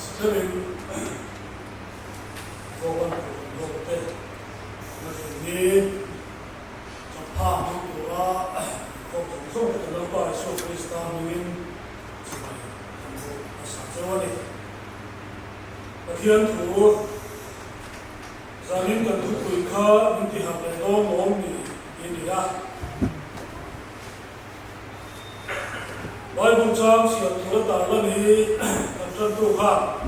Hmasa berin Govan Kohhran hote Nathini Champha hmang tura inkhawm zawng zawng te kan Lalpa Isua Krista hmingin chibai kan bawk hmasa cheu a ni. Pathian thu zanin kan thupui kha min tiharh leh dawn lawm ni tih a ni a. Bible chang chhiar tur a tarlan hi kan tantu khan a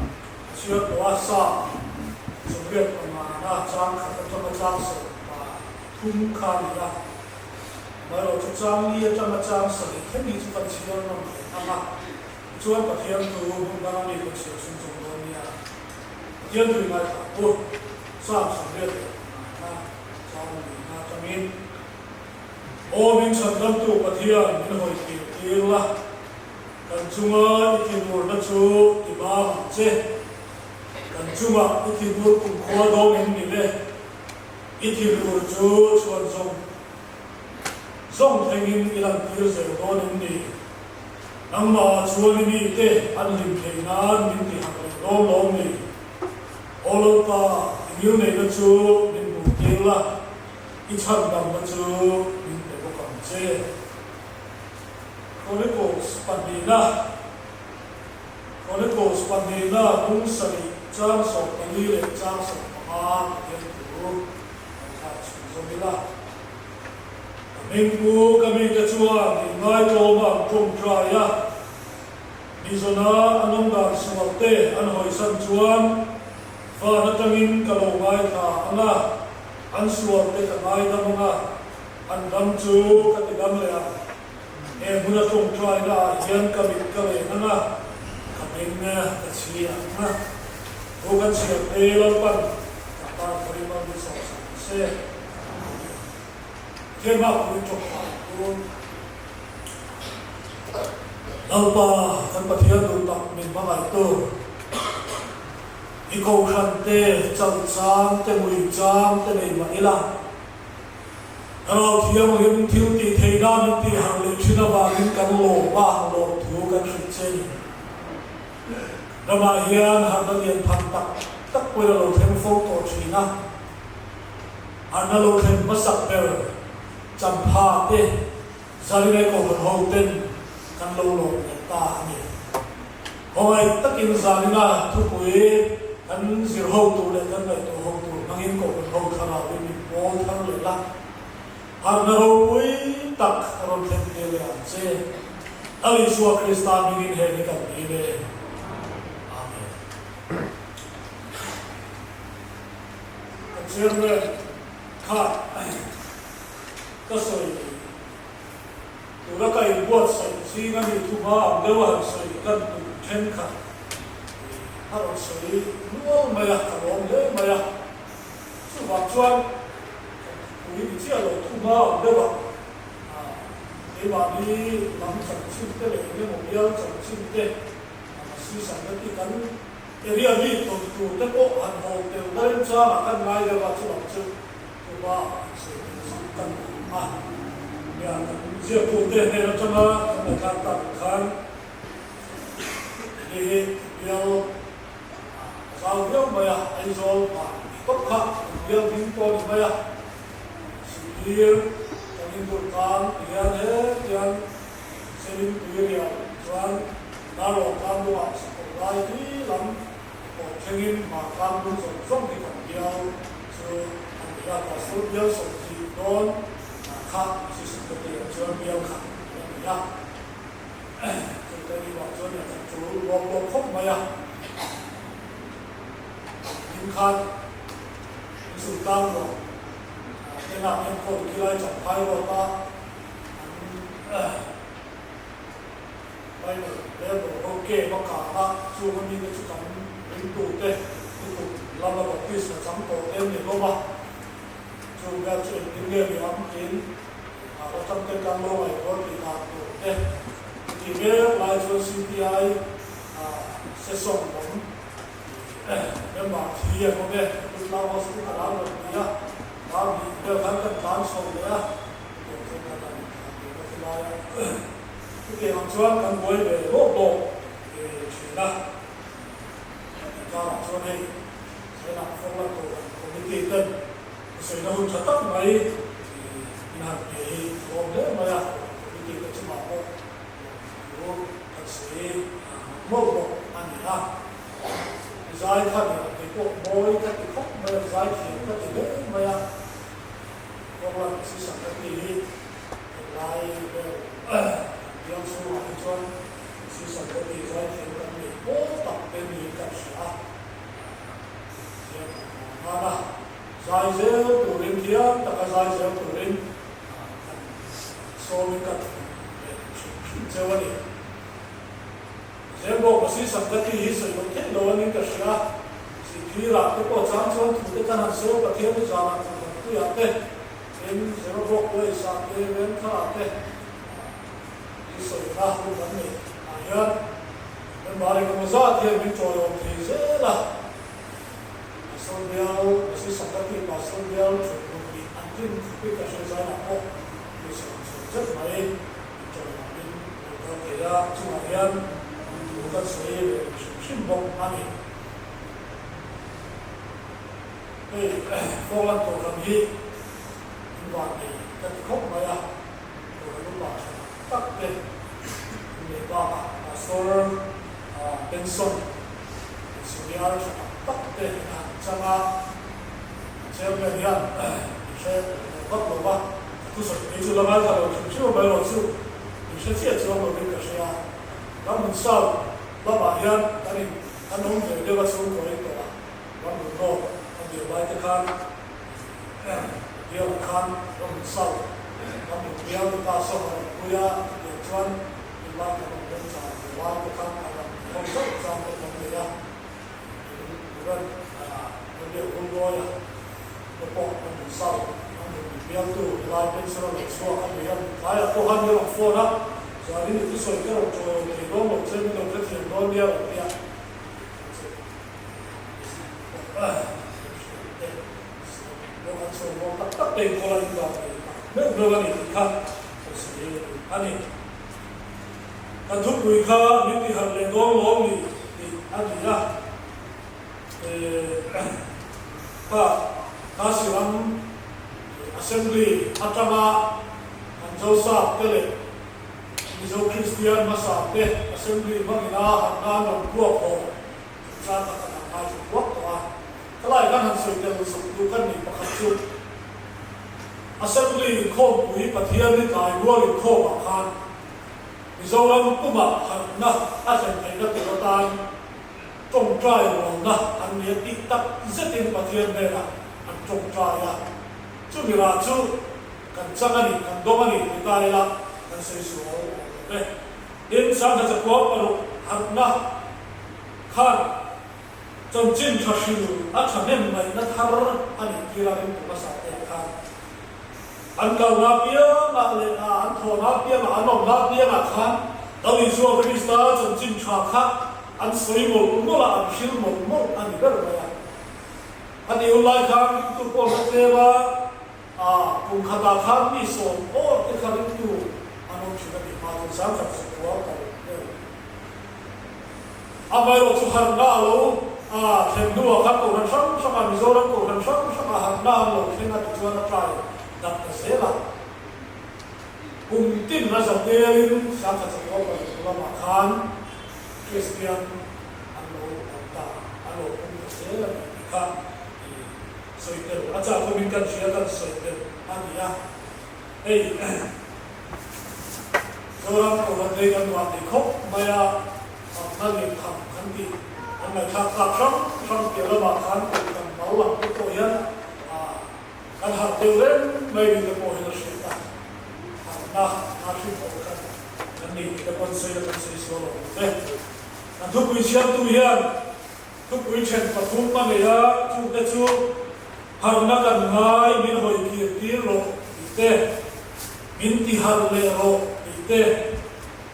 chhiar tawh a, Psalm 85 chang khat atanga chang 13 kha a ni a, amaherawhchu chang li atanga chang sarih thleng hi chu kan chhiar ngam leh ang a, tichuan Pathian thu hmun danga mi kan chhiar chhung zawng dawn nia. Pathian thu i ngaithla ang u, Psalm 85 chang lina atangin. Aw min chhandamtu Pathian min hawi tir tir la, kan chunga i thinurna chu ti bang ang che. Kan chungah i thinur kumkhua dawn em ni le? I thinur chu chhuan zawng zawng thlengin i lantir zel dawn em ni? Nangmah chuan i mite an hlim theih nan min ti harh leh dawn lawm ni? Aw Lalpa, i ngilneihna chu min hmuh tir la. I chhandamna chu min pe bawk ang che. Chronicles pahnihna Chronicles pahnihna bung sarih chang 14 leh chang 15 Pathian thu kan thlak chhun zawm ila. Ka hmingpu ka mite chuan inngaitawma an tawngtai a, Mizona an awm dan sual te an hawisan chuan van atangin ka lo ngaithla ang a. An sual te ka ngaidam ang a, an ram chu ka ti dam leh ang. He hmuna tawngtaina ah hian ka mit ka len ang a, ka beng ka chhi ang a. Thu kan chhiar te Lalpan ka tar tharim a min sawm sak ta se. Amen. Pathian hma pui tawngtai tur. Lalpa kan Pathian duh tak min hmangaih tu. I kohhran te, chauh chang te, mui chang te nei mah ila, Rau Thianghlim thil tih theih nan min tih harh leh thin avangin kan lawm a, lawm thu kan hrilh che ni. Ramah hian harhna lian tham tak tak pawhin a lo thleng fo tawh thin a, harhna lo thlen hmasak ber champha te, Zarinai kohhran ho ten kan lo lawm leh ta a ni. Khawngaih takin zanina thupui kan zir ho tur leh kan ngaihtuah ho tur hmangin kohhran ho thlarauin min pawl thar leh la. Harhna ropui tak rawn thlen tir leh ang che. Lal Isua Krista hmingin heng hi kan dil e. Amen. Kan chairman kha ka sawi. Tuna ka inbuatsaih zing a nih thu hma ang deuh a han sawi kan duh thenkhat a rawn sawi nual mai a, ka lawm hle mai a. Chuvang chuan kan thupui ni chiah lo thu hma ang deuh a keimahni lam chanchin te leh eng emaw bial chanchin te Masi Sangati kan area mi tawn tur te pawh han haw tel na remchangah kan ngai deuh a, chuvang chu Thu hma an sawi tel zuk kan awm a, nia kan ziaktute hnen atanga kan ngaihthlak tak khan hei hi bial a zau viau mai a, Aizawl hmar tawp kha kan bial ding pawh a ni mai a, Sihphir kan indur tlang tihian hetiang Seling Tuirial chuan Darlawn tlang dungah sakawr lai hi lam pawh thlengin hmar tlang dung zawng zawng hi kan bial Chu a ni a, Pastor bial 20 dawn kha Sisukate ah chuan bial khat a ni a, chu te ni vang chuan kan tul lawk lawk khawp mai a, hnim khan insul tlang ruah te lak enkawl khilai Champhai road a an Bible Bible ho kem a kang a, chung ami te chu kan ringtute lutuk lama baptisma chang tawh te an ni hlawm a, chung vel chu engtin nge ni ang tiin nghah atang te kan lo ngaihtuah tih dan tur te ti mek lai chuan CPI session lam member thi an awm e, Tutlang Hospital ah an rawn ti a, dar hnih vel khan kan tlan chho leh a, chutiang chuan kan han intlan ve na khilai a. Chutiang ang chuan kan buai ve lawk lawk thin a. chuan hei Zainah Fawnglan Kohhran Committee ten sawina hun tha tak mai in han pe hi a lawm hle mai a, Kohhran Committee te chungah pawh lawmthu kan sawi mawlh bawk a ni a. Zai kha ni ang kei pawh mawi ka ti khawp mai a, zai thiam ka ti hle mai a, Fawnglan Assistant ka ti hi tunlai vel kan bial chhungah hi chuan Assistant ka ti zai thiam kan nei pawl tak te niin kan hria a. Thiam an awm nan a, zai zel turin thiam taka zai zel turin kan sawmin kan hmu leh hrim hrim cheu a ni. Zembawk a si sak ka tih hi sawi loh theih lo anin ka hria. Sihphirah te pawh chang chuan thu te khan han sawi a, Pathian chu zanah thawmhnaw tuiah te, tin Zerobawk Wales-ah te, Vengtharah te i sawina hun an nei ah hian member engemaw zat hian min chawiawm thei zel a. Pastor bial, Masi Sakati Pastor bial thuthlung tih an tlin khawpin ka hre zanah pawh pawisa an chhawm zet mai. Chawlhnamin lo kal thei a, chungah hian thu kan sawi ve hrim hrim bawk a ni. Hei Falkland Kohhran hi in van nei ka ti khawp mai a, Kohhran upa tha tak tak te in nei bakah Pastor Benson Senior tha tak tak te in han chang a, Chairman hian min hre lo vak lo va, ka thusawi phei chu la ngaithla lo hrim hrim a mai erawh chu min hre chiah chuang lovin ka hria. Ramhmun South lamah hian kan in an awm ve deuh a chhungkaw in tawh a, Ramhmun North a bial lai te khan bialah khan Ramhmun South Ramhmun bial te ta sawn a rawn pui a, chutiang chuan tunlai kan awm remchang ve lai te khan a rawn haw zauh chang te kan nei a. Turan a biak hun lawi a, te pawh a hmun sau a hmun mi bialtu helai pension a lo chhuak a ni a, tlaiah pawh khan min rawn phone a, Zanin i thusawi ka rawn chawi awm thei dawn lo che, min lo hrethiam dawn nia rawn ti a, pawh an sawi mawl tak tak te inkawl a indan thei tak meuh meuh a ni tih kha ka sawi a ni. Ka thupui kha min ti harh leh dawn lawm ni tih a ni a, kha Khasi ram Assembly atanga kan Zosap te leh Mizo Kristian hmasa te Assembly hmangin a han nan rawn puak haw chungchang kha kan han ngaithla puak tawh a. Khalai kan han sawi tel sak duh kan nih pakhat chu Assembly inkhawmpui Pathian ni tlai rual inkhawmah khan Mizoram pumah harhna a thlen theihna tur atan tawngtai rualna an ni a tih tak zetin Pathian hnenah an tawngtai a. Chumi rah chu kan chang a ni, kan dawng a ni ti ta ila kan sawi sual awm lo ve. Tin, Sangha Chakua paruk harhna khan Chanchin tha hril a thahnem ngaihna thar a nih tir a ringtu hmasa te ah khan an kalna piangah leh a an thawhna piangah an awmna piangah khan Lal Isua Krista chanchin tha kha an sawi mawlh mawlh a, an hril mawlh mawlh a ni ber mai a. A tih hun lai khan ringtu pawh hla tlem a, a kum khatah khan mi sawm awr te kha ringtu an awm thin a tih hma chuan 10,000 sakhual kal vel. Amaherawh chu harhna a lo thlen hnuah khan Kohhran hrang hrangah, Mizoram Kohhran hrang hrangah harhna an lo thleng a tichuan a try dak ta zel a. Kum tin a za telin Sangha Chakua Palipu lamah khan Kristian an lo awm ta, an lo pung ta zel a ni tih kha i sawi tel. A chahkhawmin kan hria kan sawi tel a ni a. Hei Zoram Kohhran lei kan vah thei khawp mai a, Hamna leh tham kan tih an ngaihthlak tlak hrang hrang piah lamah khan Kohhran mal lam te pawh hian kan harh deuh reng mai ni te pawh hian a hriat a, harhna a hrim pawh khan kan nei tih te pawh an sawi a, kan sawi sual awm lo ve. Kan thupui chhiartu hian thupui then pathum a nei a, chungte chu harhna kan ngai min hawi kir tir rawh tih te, min ti harh leh rawh tih te,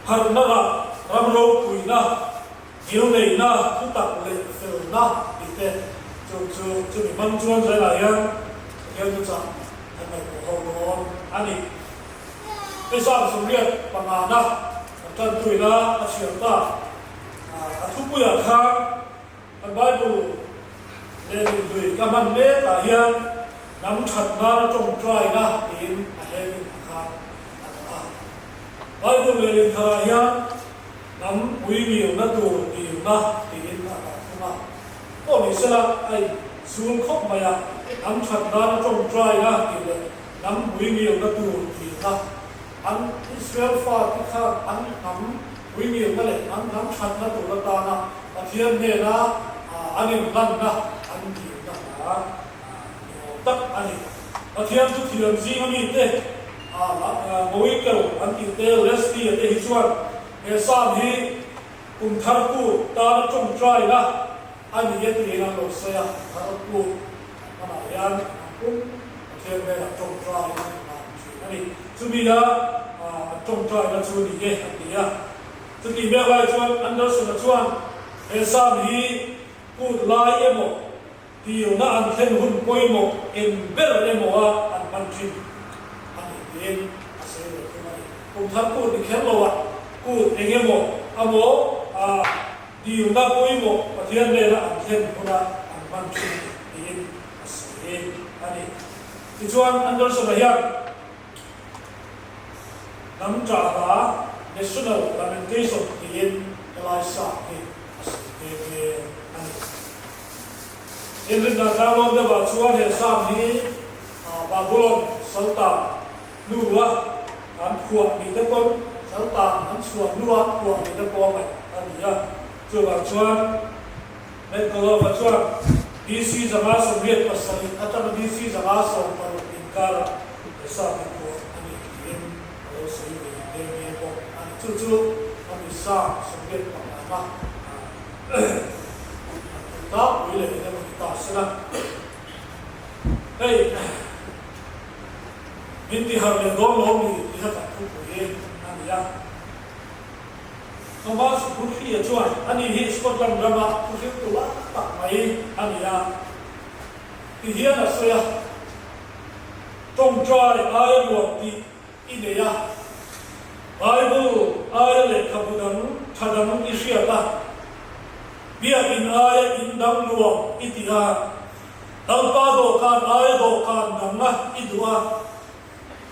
Harhna rah, ram ropuina, ngilneihna, thutak leh felna tih te chu chu chumi hmang chuan zelah hian Pathian thuchah kan ngaihtuah ho dawn a ni. Hei Psalm 85 na kan tantuina a chhiar ta a thupuiah khan kan Bible. Lenin hlui ka hman mekah hian hnam that nana tawngtaina tiin a heading ah khan a dah a. Bible lehlin tharah hian hnam pui ngilna tur dilna tiin a dah thung a. Pawh ni sela a in zul khawp mai a, hnam that nana tawngtaina tih leh hnam pui ngilna tur dilna an Israel fate khan an hnam pui ngilna leh an hnam thatna tur atana Pathian hnena an inhlanna an dilna hna ni awm tak a ni. Pathian chu thiam zinga mite Moikel an tih te, Leslie-a te hi chuan he Psalm hi kum thar kut tana tawngtaina a ni e tiin an lo sawi a, kum thar kut an hmanah hian an hnam pum Pathian hnenah tawngtain an inhlan thin a ni. Chumia an tawngtaina chu ni e an ti a. Chutih mek lai chuan Anderson-a chuan he Psalm hi kut lai emaw, Tirna an thlen hun pawimawh eng ber emaw a an hman thin a ni tiin a sawi ve thung a ni. Kum thar kut ni kher lo ah kut eng emaw amaw a tirna pawimawh Pathian nena an thlen huna an hman thin tiin a sawi a ni. Tichuan Anderson-a hian Hnam ṭahla National Lamentation tiin helai sa hi a sawi nghe nghe a ni. Inrinna tlanglawn deuhah chuan he Psalm hi Babulon Saltan hnua an phuah ni te pawn Saltan an chhuah hnua phuah ni te pawh a ngaih a ni a. Chuvang chuan Metcalfe-a chuan BC 187 atanga BC 160 inkarah he Psalm hi phuah a ni tiin a lo sawi ve nghe nghe bawk a ni. Chu chu a mi Psalm 85 an thu tlangpui leh eng emaw ni ta sela. Hei min tiharh leh dawn lo mi tih kha kan thupui a ni a. Thomas Guthrie-a chuan ani hi Scotland rama thuhriltu la tak mai a ni a ti hian a sawi a, Tawngtai aia nuam tih i nei a, Bible aia lehkhabu dang tha dang i hriat a, biakin aia in dang nuam i ti a, Lalpa dawhkan aia dawhkan dang a i duh a,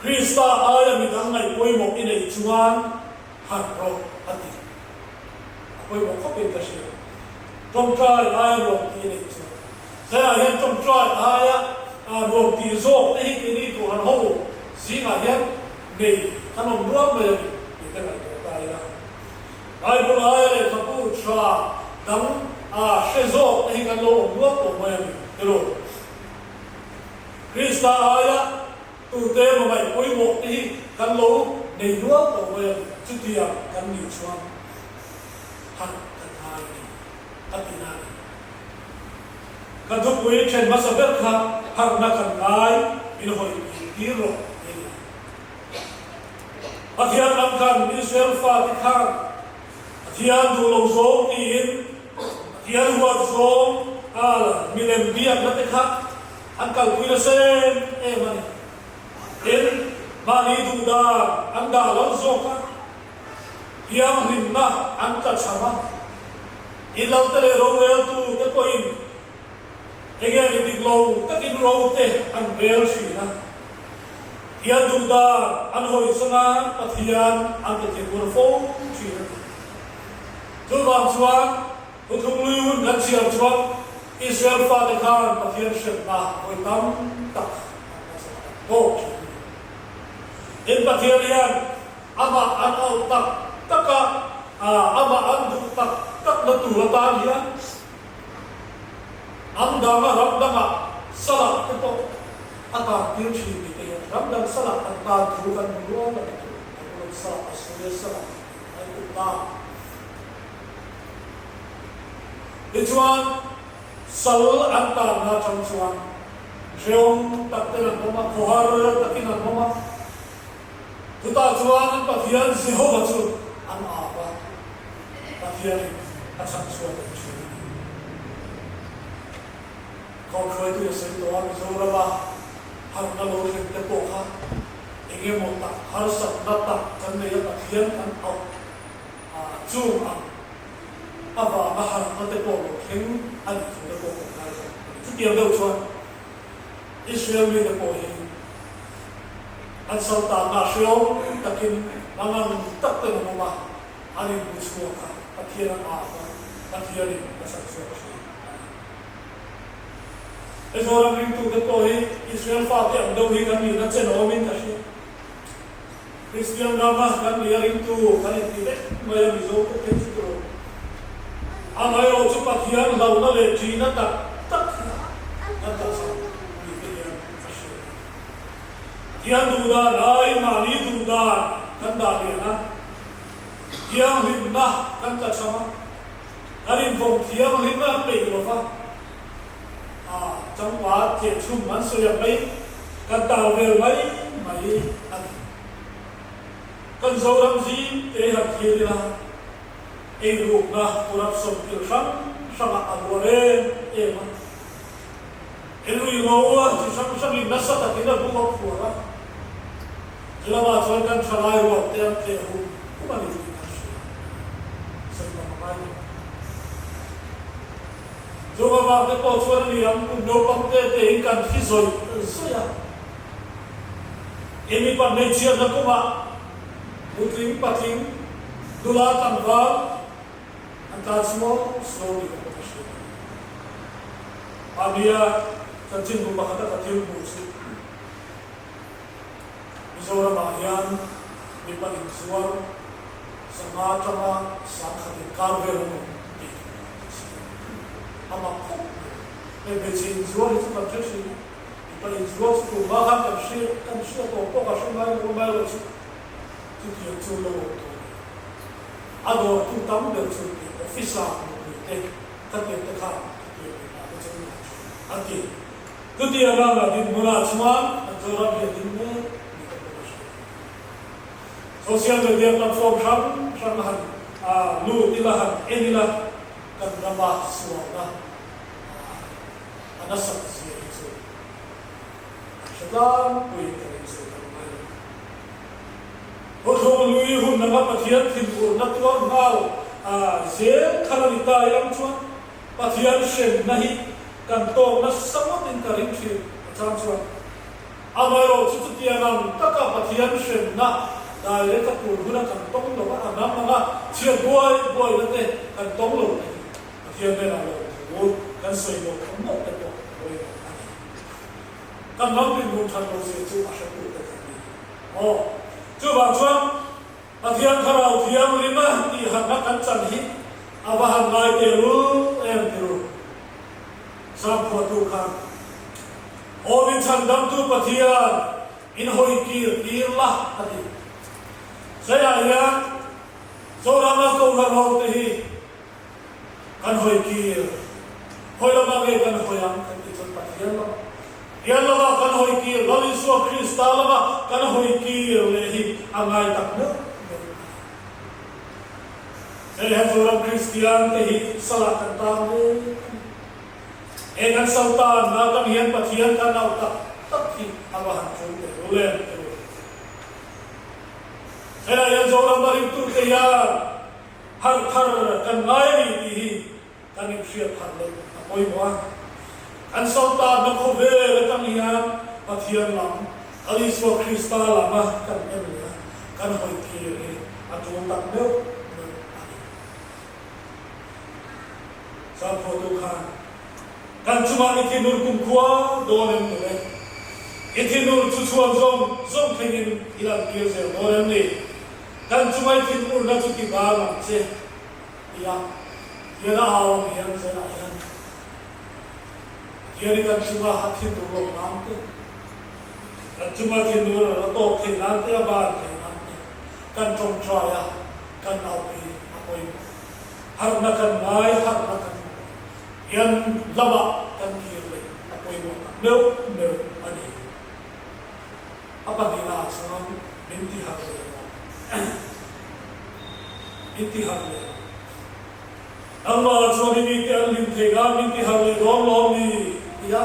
Krista aia mi dang ngaih pawimawh i neih chuan harh rawh a ti. A pawimawh khawpin ka hria. Tawngtai aia ruam tih i neih chuan. Tlaiah hian tawngtai aia ruam tih zawk te hi keini Kohhran ho zingah hian nei kan awm rual mai a ni tih ka ngaihtuah ta ila. Bible aia lehkhabu tha dang hre zawk te hi kan lo awm rual tawh mai a ni tiraw? Krista aia tute emaw ngaih pawimawh te hi kan lo nei nual tawh mai a ni. Chutiang kan nih chuan harh kan ngai a ni, a ti na a ni. Ka thupui then hmasa ber kha harhna kan ngai min hawi pui tir rawh ti a ni a. Pathian lam khan Israel fate khan Pathian duh lo zawng tiin Pathian huat zawng a milem biakna te kha an kalpui nasa em em a ni. Tin, mahni duh dan an dah lo zawk a, thianghlimna an tlachham a. Inlote leh roreltu te pawhin enge ni dik lo takin ro te an rel thin a. Thian duh dan an hawi chunga Pathian an ti thinur fo thin a ti. Chuvang chuan Thuthlung lui hun kan chhiar chuan Israel fate khan Pathian hremna hawi tam tak an hmachhawn a tawk thin a ni. Tin, Pathian hian amah an auh tak tak a, amah an duh tak tak na tur atan hian Hnam danga ram dangah salah te pawh a tan tir thin ni te hian ram dang salah an tan thu kan hmu rual a ni tur. Babylon salah, Assyria salah tih an duh ta. Tichuan sal an tanna atang chuan hrehawm tak ten an awm a, khawhar takin an awm a. Chutah chuan an Pathian Jehova chu an ap a, Pathianin a chhan chhuak leh thin a ni. Khawhruaitu a sawi tawh a, Mizorama harhna lo thlen te pawh kha eng emaw tak harsatna tak kan nei a, Pathian kan auh chung ang avanga harhna te pawh lo thleng a nih thu te pawh kan ngai zawk a ni. Chutiang deuh chuan Israel mite pawh hi an saltanna hriau takin mangang tak ten an awm a, an inhmu chhuak a, Pathian an au a, Pathianin a chhan chhuak thin a ni. Mizoram ringtute pawh hi Israel fate ang deuh hi kan nihna chen awmin ka hria. Kristian rama kan nih a ringtu kan inti vek mai a Mizo te phei chu tur. Amaherawh chu Pathian hlauhna leh ṭihna tak tak hi kan tawhchham ni te hian a hriat a. Pathian duhdan ai mahni duhdan kan dah lian a, thianghlimna kan tlachham a, kan invawm thianghlim a peih lo va, a changpa thehchhum an sawi ang mai, kan tal vel mai mai a ni. Kan Zoram zing te han thlir ila, eirukna corruption thil hrang hrangah a luar em em a. Enrui ngo chi hrang hrangin nasa takin a buk a phuar a, chulamah chuan kan thalai rual te an tleh hum hum a ni tih kan hria. Sawi tam a ngai lo. Chung avang te pawh chuan a ni ang kum naupang te tein kan thi zawih zawih a. I mipa hmeichhiatna kawngah nutling patling nula tlangval an tlan suau suau tih pawh ka hria a ni. Mahnia chanchinbu pakhata ka thil hmuh chu Mizoramah hian mipa inzuar sangha atanga sangkhat inkar vel an awm tih ka chhiar a. A mak khawp mai. Hei hmeichhe inzuar hi chu kan hre thin a. Mipa inzuar chu tum hma khan kan hre kan hria tawh pawh ka hre ngai lo a, mai lo chu chutiang chu lo awm tawh a ni. A dawrtu tam ber chu tih officer nupui te khatiang te khan chutiang mipa te chu an la thin a ti. Chutiang anga dinhmunah chuan kan Zoram hi a ding mek ni te pawh ka hria. Social media platform hrang hrang han lut ila han en ila kan rama sualna a nasat zia hi chu an hre tlangpuiin kan insawi tam ngai lo. Thuthlung lui hun anga Pathian thinurna tuar nghal zel khan a ni ta ilang chuan Pathian hremna hi kan tawk nasa ngawtin ka ring thin a chang chuan amaherawh chu chutiang ang taka Pathian hremna direct a tur huna kan tawng lo a, a hnam anga chhiat buai buaina te kan tawng lo te hi Pathian hnenah lo thu kan sawi lo kha mawlh te pawh a pawimawh a ni. Kan ram dinhmun that lo zia chu a hretu te kan ni. Aw, chuvang chuan Pathian Thlarau Thianghlim a tihhatna kan chan hi a va han ngai tehlul em ti ru. Sam phuahtu khan, Aw min chhandamtu Pathian, in hawi kir tir la a ti. Saiah hian Zorama Kohhran ho te hi Kan hawi kir. Hawi lamah nge kan hawi ang kan tih chuan Pathian lamah. Pathian lamah kan hawi kir, Lal Isua Krista lamah kan hawi kir leh hi a ngai tak meuh meuh a ni. Hei hian Zoram Kristian te hi salah kan tan mek a ni. He kan sal tanna atang hian Pathian kan auh tak tak hi a va han tul teh rul em teh rul. Helai hian Zoram a ringtute hian Harh thar kan ngai a ni tih hi kan inhriat thar loh a pawimawh a. Kan saltanna khawvel atang hian Pathian lam, Lal Isua Krista lama kan en leh a, kan hawi kir hi a tul tak meuh meuh a ni. Zangphuahtu khan kan chungah i thinur kumkhua dawn em ni le? I thinur chu chhuan zawng zawng thlengin i lantir zel dawn em ni? Kan chungai thinurna chu ti bang ang che, ti a, hian a au ang hian zelah hian Pathian i kan chunga a thinur lo nan te, kan chunga thinur a la tawk thei nan te, a ban thei nan te, kan tawngtai a, kan aupi a pawimawh. Harhna kan ngai, harhna kan mamawh. Hian lamah kan kir leh a pawimawh tak meuh meuh a ni. A pahnihnaah chuan min ti harh leh rawh. Min ti harh leh rawh. Nangmah chuan i mite an hlim thei nan min ti harh leh dawn lawm ni? Tia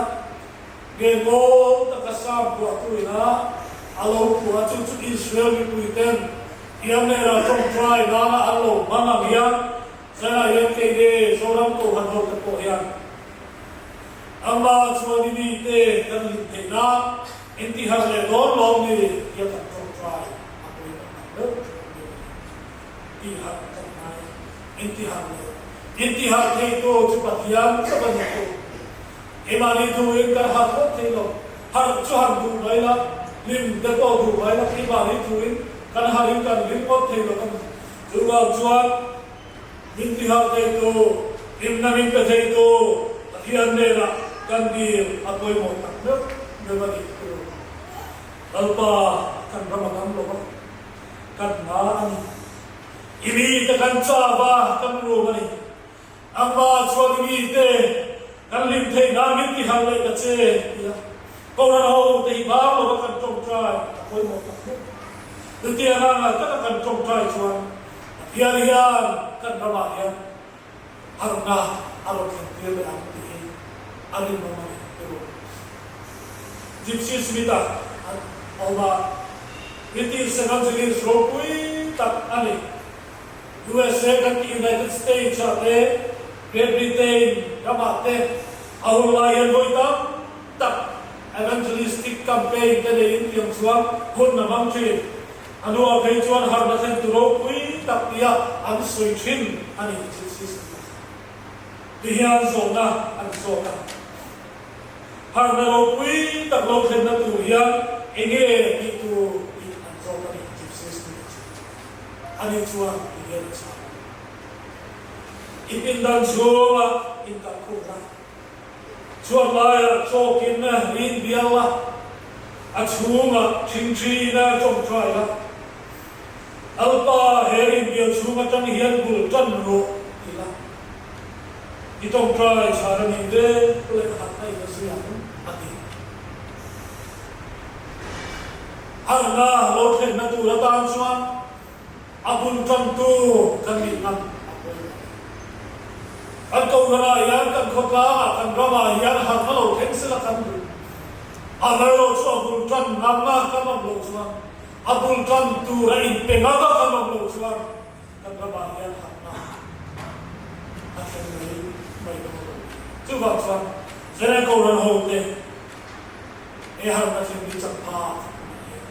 nge ngawl taka Sam phuahtu ina a lo phuah chu chu Israel mipuiten Tiamnera tawngtai nana an lo hmang ang hian zanah hian kei nge Zoram Kohhran hote pawh hian. Ama chuan i mite kan hlim theih nan intiharh leh dawn lawm ni tia kan tawngtai a pawimawh tak deuh chu an ni a ni. Tihharh kan ngai intiharh leh intiharh theitu chu Pathian chauh a ni tu. Keimahni thuin kan harh ngawt thei lo. Harh chu han duh mai la, hlim te pawh duh mai la, keimahni thuin kan harhin kan hlim ngawt thei lo a ni. Chuvang chuan min tiharh theitu, hlimna min pe theitu Pathian hnenah kan dil a pawimawh tak meuh meuh a nih tur. Lalpa kan ram a dam lo a, kan hna a ni. I mite kan chau a, kan rum a ni. Nangmah chuan i mite kan hlim theih nan min ti harh leh ta che, ti a. Kohhran ho te hi bang lova kan tawngtai a pawimawh tak meuh. Chutiang anga taka kan tawngtai chuan Pathian hian kan ramah hian harhna a rawn thlen tir leh ang tih hi a rinawm a ni tiraw. Gypsy Smith-a an awm a, British evangelist ropui tak a ni. USA kan tih United States ah te, Great Britain ramah te a hun lai hian vawi tam tak evangelistic campaign te neiin tiang chuan hun a hmang thin. A hnuah phei chuan harhna thlentu ropui tak tia an sawi thin a ni tih system a ti hian zawhna an zawt a. Harhna ropui tak lo thlenna tur hian enge tih tur tih an zawt a ni tih system a chu. Ani chuan ti hian a chhang a, I pindan chhunga inkalkhumna chhuat laiah chawkin rin bial la, a chhungah thingthiin a tawngtai la, Lalpa he rin bial chhung atang hian bul tan rawh ti la, i tawngtai chhan a nih vek leh khat a in a zui ang a ti. Harhna lo thlenna tur atan chuan a bul tantu kan nih ngam a pawimawh a ni. Kan kohhranah hian, kan khawtlangah, kan ramah hian harhna lo thleng sela kan duh. A ro chu a bul tan ngam a kan awm loh chuan, a bul tan tur a inpe ngam a kan awm loh chuan kan ramah hian harhna a thleng mai mai dawn lo. Chuvang chuan Zeren Kohhran hote, He harhna thil hi chakpha ka hmu mai a.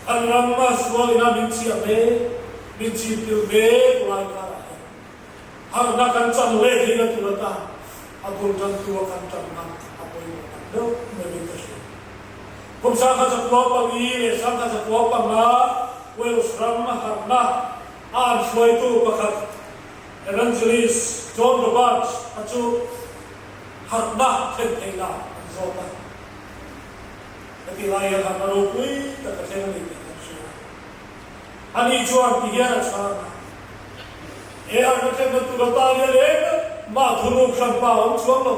Kan ram a sual ina min chhiah mek, min chhiptir mek lai karah hian harhna kan chan leh theihna tur atan a bul tantu a kan tanna a pawimawh tak deuh meuhin ka hria. Kum 1904 leh 1905 Wales ram harhna a an hruaitu pakhat Evangelist John Roberts a chu Harhna thlen theihna an zawt a, heti lai hian harhna ropui tak a thleng a ni tih kan hria. Ani chuan ti hian a chhang a, He harhna thlenna tur atan hian eng mah thuruk hranpa a awm chuang lo.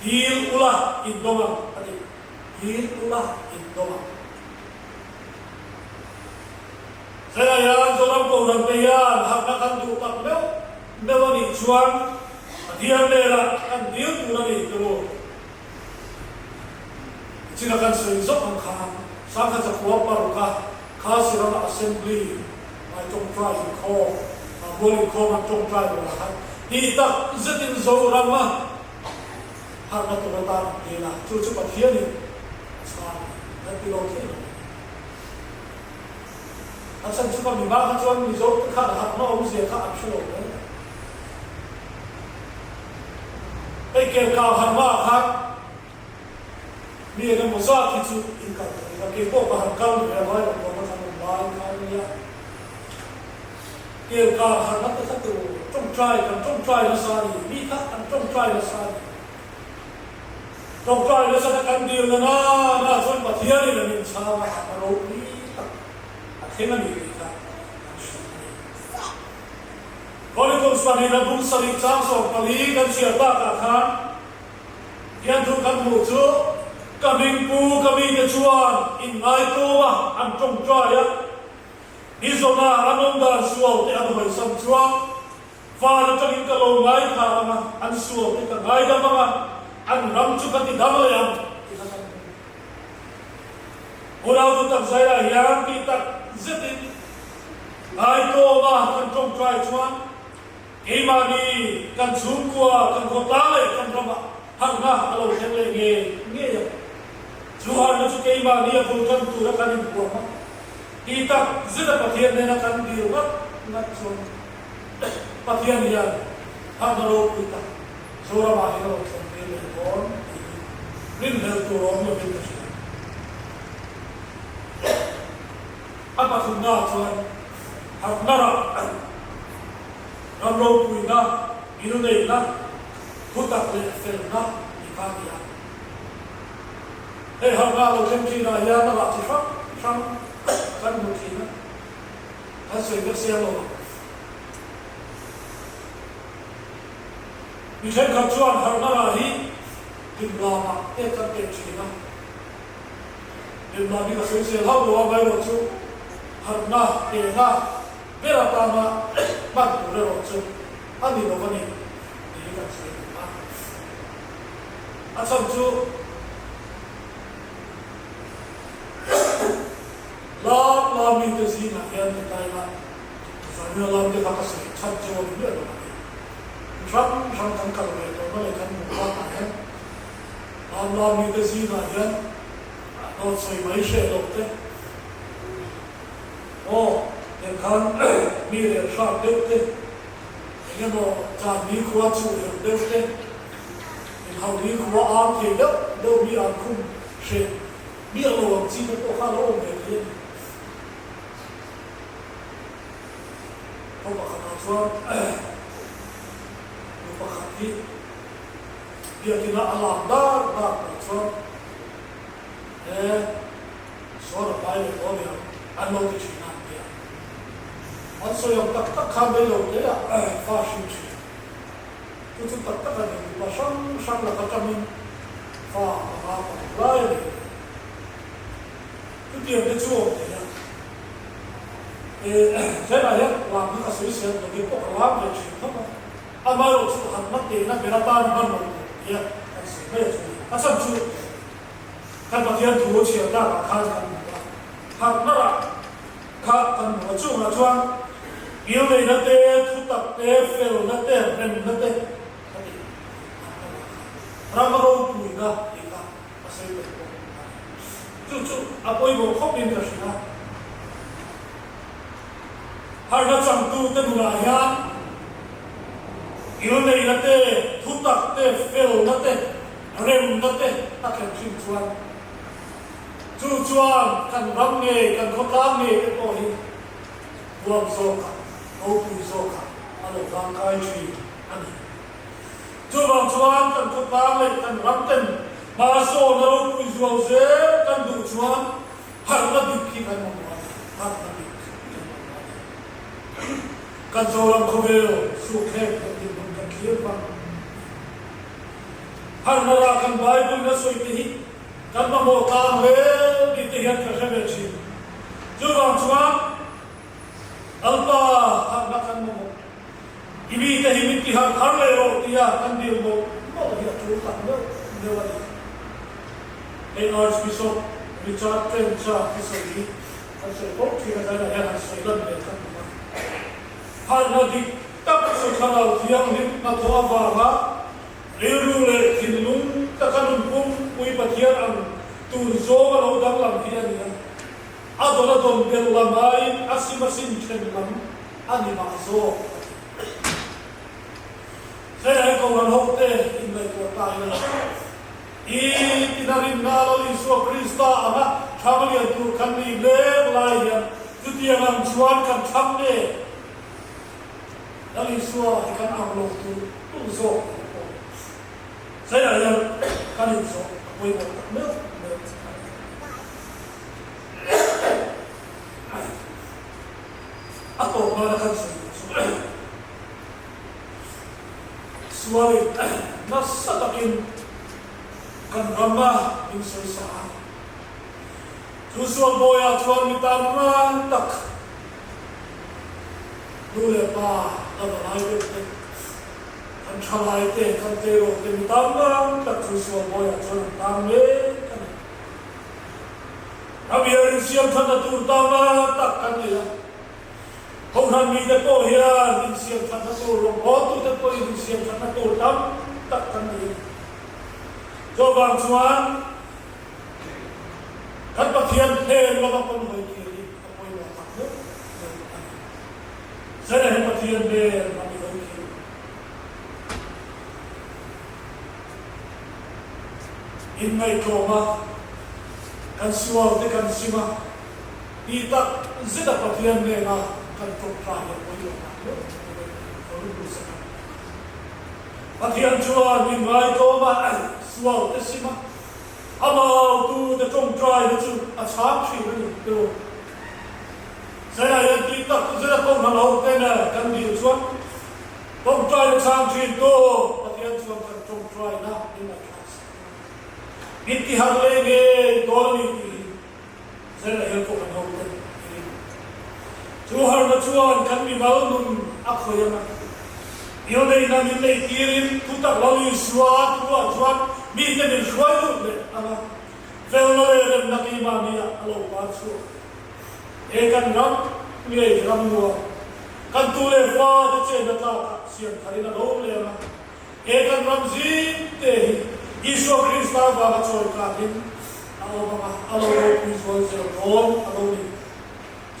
Dil ula in dawng ang a ti. Dil ula in dawng ang. Zela hian Zoram Kohhran te hian harhna kan duh tak meuh meuh a nih chuan Pathian velah kan dil tur a ni tiraw? Nichin a kan sawi zawk ang khan Sangha Zakhua Paruka Khasi rama Assembly mai tawngtai inkhawm ah mual inkhawm an tawngtai rual khan tih tak zetin Zoram a harhna tur atan an dil a, chu chu Pathianin a chhang a ni. Kan ti lo thei lo a ni. A chhan chu ka mi hma kha chuan Mizo te khan harhna awmzia kha an hre lo mai. Hei Kelkau harhna ah khan mi eng emaw zat hi chu in kal ta ila, kei pawh ka han kal ve a, vai rawh kawng atang awm lai kha a nia. Kelkau harhna te kha tur tawngtai kan tawngtai nasa a ni, mi kha an tawngtai nasa a ni. Tawngtai nasa tak an dil na na chuan Pathianin an inchhang a, a ropui tak a thleng a ni tih kha an hrilh a ni. Chronicles pahnihna bung sarih chang 14 kan chhiar takah khan hian thu kan hmuh chu, Ka hmingpu ka mite chuan inngaitawm a, an tawngtai a, ni zawna an awm dan sual te an hawisam chuan Van atangin ka lo ngaithla ang a, an sual te ka ngaidam ang a, an ram chu ka ti dang leh ang tih kha kan hmu. Unau du tak zaiah hian tih tak zetin ngaitawma kan tawngtai chuan keimahni kan chhungkua, kan khawtlang leh kan ramah. Harhna a lo thleng leh ngei ngei ang. Chu harhna chu keimahni a bul tan tura kan inhuam a, ti tak zeta Pathian nena kan dil ngat ngat chuan Pathian hian harhna ropui tak Zoramah hian a lo thleng tir leh dawn tih hi rinhlelh tur awm lovin ka hria. A pathumnaah chuan harhna rah ram ropuina, ngilneihna, thutak leh felna tih kha a ni a. Hei harhna lo thleng thinah hian a rah chi hrang hrang kan hmu thin a, kan sawi vek siang lo ang. Mi thenkhat chuan harhna rah hi hlimlamah te kan teh thin a. Hlimlam hi ka sawi sel hauh lo a, amaherawhchu harhna tehna ber atana hman tur erawh chu a ni lo a ni tih kan sawi duh a. A chhan chu lam lam mite zingah hian ka tlai a, Zania lam te kha ka sawi chhan chu a ni miah lo a ni. Hrang hrang kan kal ve tawhna leh kan hmuh bakah hian lam lam mite zingah hian dawt sawi mai hreh loh te, aw tiang khan mi rel hrap deuh te, eng emaw chan nikhua chuh herh deuh te, Inhauh hi khua am thei deuh deuh mi an khum hreh miah lo ang chi te pawh kha a lo awm ve thei a ni. Khaw pakhatah chuan nu pakhat hi biakina a lam dar dar pawh chuan he sual a pai leh tawh a niang an lo ti thin a an ti a. An sawi ang tak tak khan rei lo te ah fa hrim thin. Chu chu tak tak a ni, mipa hrang hrang laka tangin fa panga paruk lai a nei a ni. Chutiang te chu awm thei a. E, tlaiah hian lam hi ka sawi sel lo hi pawh ka lam ve thin khawp a. Amaherawh chu han hma tehna ber atan hman lo tur tia kan sawi mai a chu ni. A chhan chu kan Pathian thu chhiar takah khan kan hmu a, harhna rah Kha kan hmu a, chungah chuan ngilneihna te, thutak te, felna te, remna te ka tih ang ka mah kha ram ropuina tih kha a sawi tel bawk a ni. Chu chu a pawimawh khawpin ka hria. Harhna changtute nunah hian ngilneihna te, thutak te, felna te, remna te a thlen thin chuan Chu chuan kan ram nge kan khawtlang nge te pawh hi huam zawkah, ropui zawkah a lo vangkai thin a ni. Chuvang chuan kan khawtlang leh kan ram ten hmasawn a ropui zual zel kan duh chuan harhna dik hi kan mamawh a ni, harhna dik kan mamawh a ni. Kan Zoram khawvel sukthlek leh dinhmun kan thlir hmang. Harhna rah kan Bible in a sawi te hi Kan mamawh tlang hle tih te hian ka hre ve thin. Chuvang chuan Lalpa harhna kan mamawh. I mite hi min ti harh thar leh rawh tia kan dil mawlh mawlh hi a tul tak meuh meuh a ni. Hei Archbishop Richard Trench-a thusawi hi kan sawi fo thin a, zainah hian han sawi lan ve kha hmu a. Harhna dik tak chu Thlarau Thianghlim hnathawh avanga Rilru leh thinlung taka nun pumpui Pathian ang tur zawng a lo danglam hi a ni a. A dawn a dawn belh lam aiin a sim a sim then lam a ni mah zawk a ti. Hei Kohhran hote inngaihtuah ta ila, i tina rinna Lal Isua Krista anga thlang lian tur kan nih mek lai hian chutiang ang chuan kan thlang nge? Lal Isua hi kan ang lo tur tur zawk ang pawh China hian kan inzawh a pawimawh tak meuh meuh a ni. A tawp nana kan sawi duh chu sualin nasa takin kan rama min sawisa a, chu sual bawiah chuan mi tan ran tak Nu leh pa la va lai deuh te, kan tha lai te, kan tleirawl te mi tam tam tak chu Sualbawiah chuan an tang mek a ni. Ramhiar insiam thatna tur tam tak kan nei a, Kohhran mite pawh hian insiam thatna tur, rawngbawltute pawhin insiam thatna tur tam tak kan nei a ni. Chuvang chuan kan Pathian hnen lama kan hawi kir hi a pawimawh tak deuh deuh a ni. Zela hi Pathian hnen lam i hawi kir. Inngaihtlawm a, kan sual te kan sim a, tih tak zet a Pathian hnena kan tawngtai hi a pawimawh tak deuh deuh a ni. Ka rilru sak a. Pathian chuan inngaihtlawm a, sual te sim a, amah autu te tawngtaina chu a chhang thin a ni tiraw? Zela hian tih tak zet a tawng hna lo ten kan dil chuan tawngtaina chhang thin tu Pathian chuan kan tawngtaina min ngaihthlak sak a ni. Min ti harh leh ngei dawn a ni tih hi Zela hian pawh kan ho ten i ring. Chu harhna chuan kan mimal nun a khawih ang a. Milneihna min neih tirin thutak lo Isua thuah chuan mite min hruai lut leh ang a. Felna leh remna keimahni ah a lo par chhuak. He kan ram ngei ram nuam, kan tu leh fa te chenna tlakah siam tharin a lo leh ang a. He kan ram zing te hi Isua Krista vanga chawi kahin a awm ang a, a lo ropui zual zel dawn a lo ni.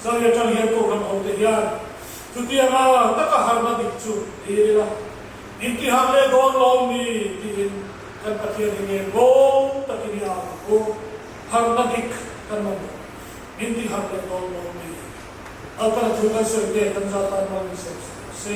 Zari atang hian Kohhran hote hian chutianga taka harna dik chu thlir ila, intihar leh dawn lawm ni tiin kan Pathian hi ngen ngawng takin i au ang u. Harna dik kan mamawh, intihar leh dawn lawm ni. Alpana thu kan sawi te kan zat tan rual min sawi se.